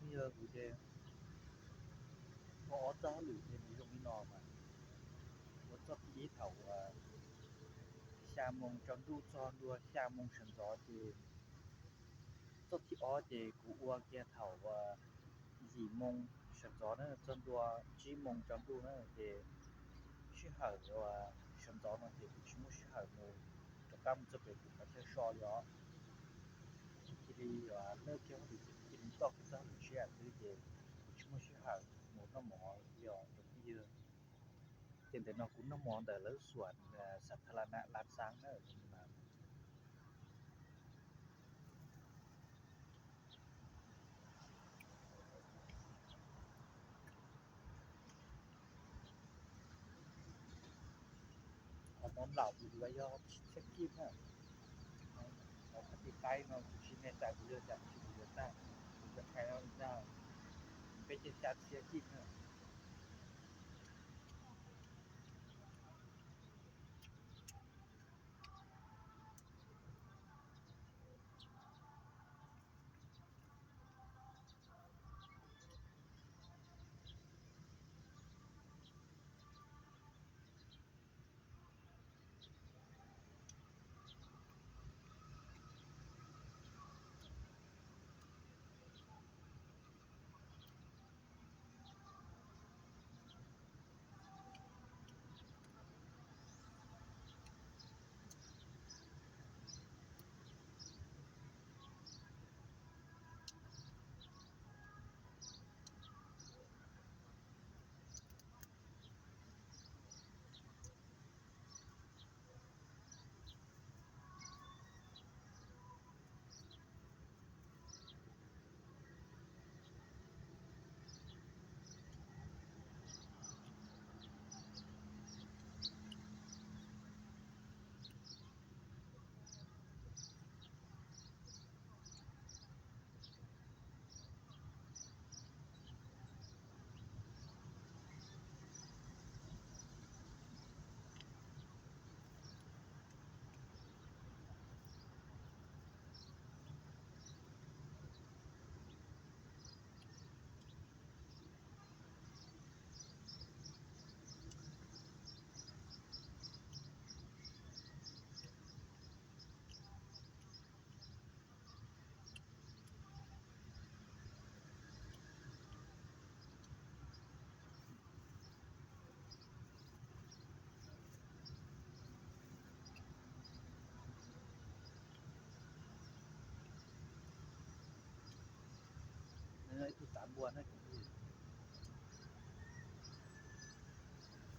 Yog kuv ces ua ob txoj hauj lwm ces nws zoo li no mas, ua txoj thib ib thaum xya moo tsaus ntuj txog ntua xya moo sawv ntxov ces, txoj thib ob ces kuv ua kiag thaum yim moo sawv ntxov na txog ntua tsib moo tsaus ntuj na ces sij hawm sawv ntxov no ces kuv tsis muaj sij hawm mus rov qab mus txog pem kuv qhov chaw so li os. Kuv cia li ua lawj kiag hauj lwm ces kuv cia li toj kuv txoj hauj lwm tshiab xwb ces kuv tsis muaj sij hawm mus noj mov li os cov phooj ywg. Ces ntawm no kuv noj mov ntawm lawv xuam xa tha la na la xav na. Qhov mov nplaum kuv yuav yog tsib txhiab kib na. Qhov kab tis qaib no kuv tsis me xais kuv yuav cas kuv tsis kuv yuav tag, kuv yuav thaij no li ntag, peb caug xya txhiab kib na. Ib tug tav npua na,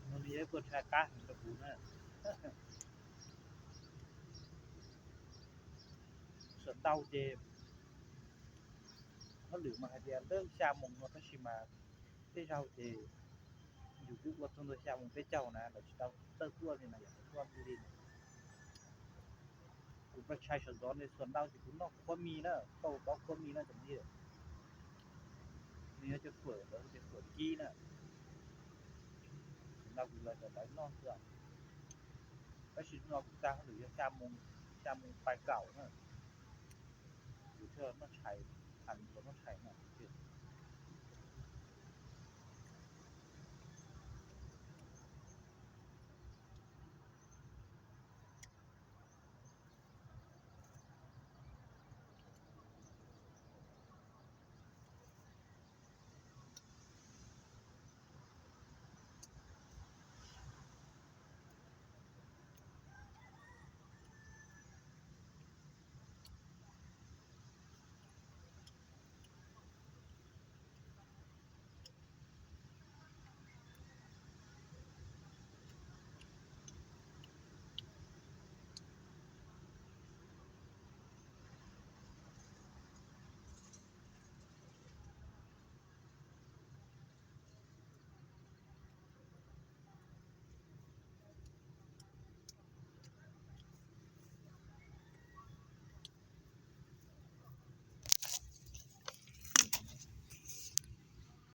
no nws yog ib puas tshaj qab heev rau kuv na. Xuam ntau ces hauj lwm mas hais tias lawm xya moos no tab sis mas tej zaug ces yus twb ua txog ntua xya moos peb caug na lawv tsis tau txawj tuaj li na, yog tuaj li. Kuv pab tshais sawv ntxov ne xuam ntau ces kuv noj qhuav mis na, tau pab qhuav mis na cov phooj ywg. Nws yog cov fawm lawv hu tias fawm kib na. Xuam ntau kuv yuav cov ntawd noj xwb. Tab sis hnub no kuv tag hauj lwm yog xya moos, xya moos pais kaum na. Kuv thiaj noj tshais, tham nrog noj tshais na.